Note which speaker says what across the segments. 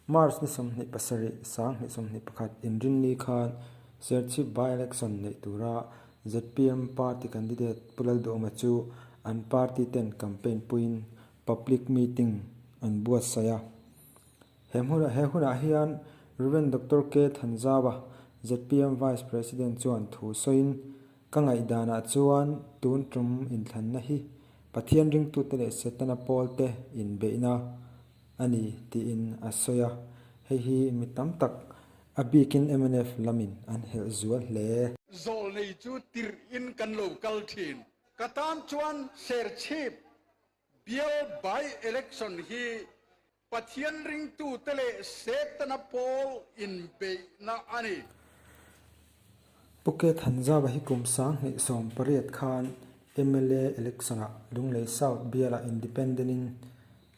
Speaker 1: March ni 27, 2021 Inrinni khan Serchhip by-election neih tura zpm party candidate Pu Lalduhawma chu an party ten campaign puiin public meeting an buatsaih a. He hmunah he hunah hian Rev Doctor K Thanzauva, zpm Vice President chuan thu sawiin, Ka ngaihdanah chuan tun tum inthlanna hi Pathian ringtute leh Setana pawlte inbeihna a ni tiin a sawi a, hei hi mi tam tak a bikin mnf lamin an helh zual hle.
Speaker 2: Zawlnei chu tirh in kan lo kal thin. Ka tan chuan Serchhip bial by election hi Pathian ringtute leh Setana pawl inbeihna a ni.
Speaker 1: Pu Ke Thanzava hi kum 2018 khan mla election-ah Lunglei South bialah Independent-in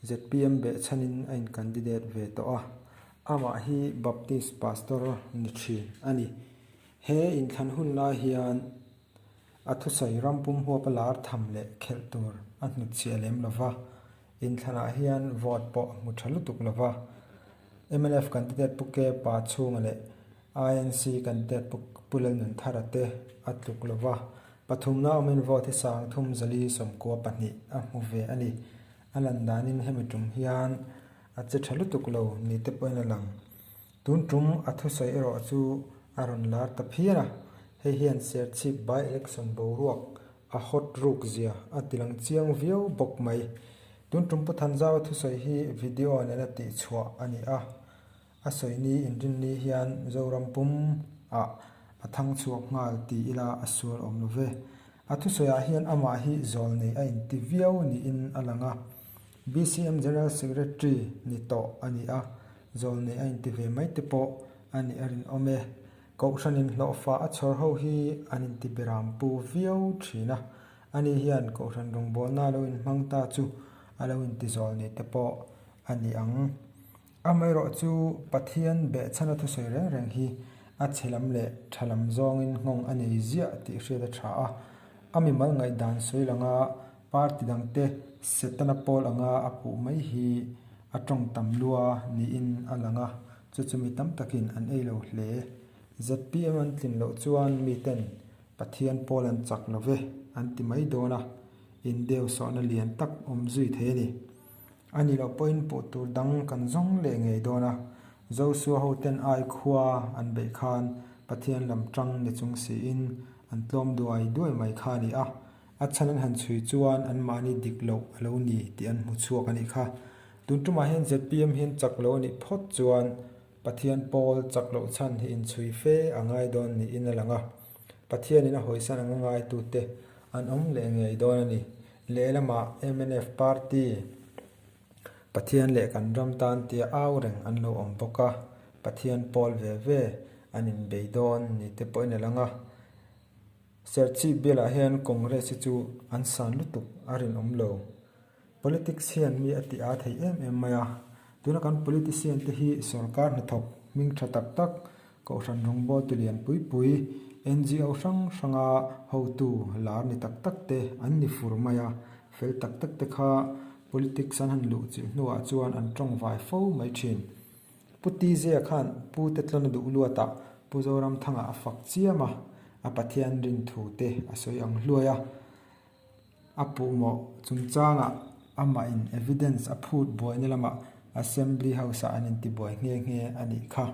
Speaker 1: zpm behchhanin a in-candidate ve tawh a, amah hi Baptist Pastor ni thin a ni. He inthlan hun lai hian a thusawi rampum huapa lar tham leh khelh tur a hnutchhiah lem lo va, Inthlanah hian vote pawh a hmu tha lutuk lo va, mnf candidate Pu K Pa chhunga leh INC candidate Pu Pu Lalnunthara te a tluk lo va, pathumna awmin vote hi 3,392 a hmu ve a ni. A lan danin hemi tum hian a che tha lutuk lo ni te pawhin a lang. Tun tum a thusawi erawh chu a rawn lar ta phian a, hei hian Serchhip by-election boruak A hot ruk zia a ti lang chiang viau bawk mai. Tun tum Pu Thanzau thusawi hi video nena tih chhuah a ni a, a sawi ni inrinni hian Zoram pum ah a thang chhuak nghal ti ila a sual awm lo ve. A thusawi ah hian amah hi zawl nei a inti viau niin a lang a, BCM General Secretary ni tawh a ni a, zawl nei a inti ve mai te pawh a nih a rinawm e. Kohhranin hlawhfa a chhawr ho hi an inti beram pu viau thin a, ani hian kohhran rawngbawlna a lo inhmang ta chu a lo inti zawl ni te pawh a ni ang. Amaherawh chu Pathian behchhana thusawi reng reng hi a chhe lam leh tha lam zawngin nghawng a nei ziah tih hriat a tha a, a mimal ngaihdan sawi langa party dangte Setana pawl anga a puh mai hi a tawng tam lua niin a lang a. Chu chu mi tam takin an ei lo hle. Zpm an tlin loh chuan miten Pathian pawl an chak lo ve an ti mai dawn a, indeu sawhna lian tak awm zui thei a ni. A ni loh pawhin puh tur dang kan zawng leh ngei dawn a, Josua hoten ai khua an beih khan Pathian lam tang ni chung siin an tlawm duai duai mai kha a ni a, a chhan an han chhui chuan anmahni dik loh a lo ni tih an hmu chhuak a nih kha. Tun tumah hian zpm hian chak lo a nih phawt chuan Pathian pawl chak loh chhan hi inchhui fe a ngai dawn niin a lang a. Pathianin a hawisan anga ngaitute an awm leh ngei dawn a ni. Lehlamah mnf party Pathian leh kan ram tan tia au reng an lo awm bawk a, Pathian pawl ve ve an inbei dawn ni te pawhin a lang a. Serchhip bialah hian Congress hi chu an san lutuk a rinawm lo. Politics hian mi a ti aa thei em em mai a, tuna kan politician te hi sorkar hnathawk hming tha tak tak, kohhran rawngbawltu lian pui pui, NGO hrang hranga hotu lar ni tak tak te an ni fur mai a, fel tak tak te kha politics an han luh chilh hnuah chuan an tawngvai fo mai thin. Pu Tizia khan Pu Tetlawna duh luatah Pu Zoramthanga a fak chiam a, a Pathian rin thu te a sawi ang hluai a. A puhmawh chungchangah amah in evidence a phut buaina lamah Assembly House-ah an intibuai nghe nghe a nih kha.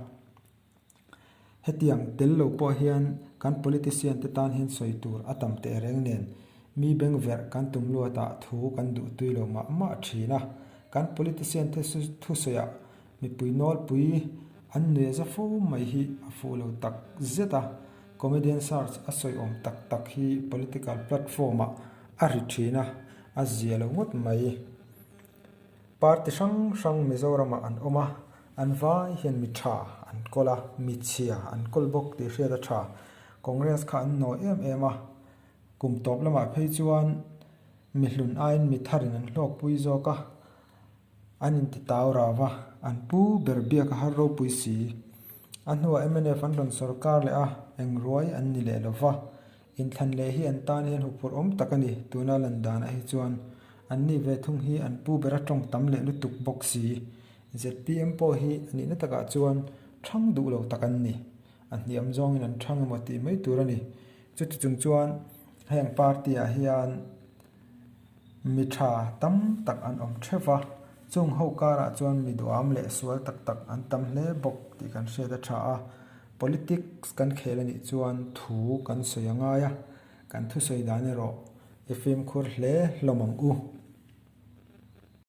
Speaker 1: Hetiang tel lo pawh hian kan politician te tan hian sawi tur a tam teh reng nen mi bengverh kan tum luatah thu kan duh tui lo mah mah thin a. Kan politician te thusawiah mipui nawlpui an nuih za fo mai hi a fuh lo tak zet a. Comedian search a sawi awm tak tak hi political platform ah a ri thin a, a zia lo ngawt mai. Party hrang hrang Mizoram ah an awm a, an vai hian mi tha an kawl a, mi chhia an kawl bawk tih hriat a tha. Congress kha an nawi em em a, kum tawp lamah phei chuan mi hlun aiin mi tharin an hlawkpui zawk a. An inti tau rau va, an pu ber biak a har ropui si. A hnuah mnf an rawn sawrkar leh a, eng ruai an ni leh lo va. Inthlan leh hi an tan hian huphurh awm tak a ni, tuna lan danah hi chuan. An ni ve thung hi an pu ber a tawng tam leh lutuk bawk si. ZPM pawh hi a nihna takah chuan ṭhang duh lo tak an ni. A hniam zawngin an ṭhang emaw tih mai tur a ni. Chuti chung chuan heng party ah hian mi ṭha tam tak an awm ṭheuh va, chung ho karah chuan mi duham leh sual tak tak an tam hle bawk tih kan hriat a ṭha a. Politics kan khel a nih chuan thu kan sawi a ngai a, kan thusawi dan erawh i fimkhur hle hlawm ang u.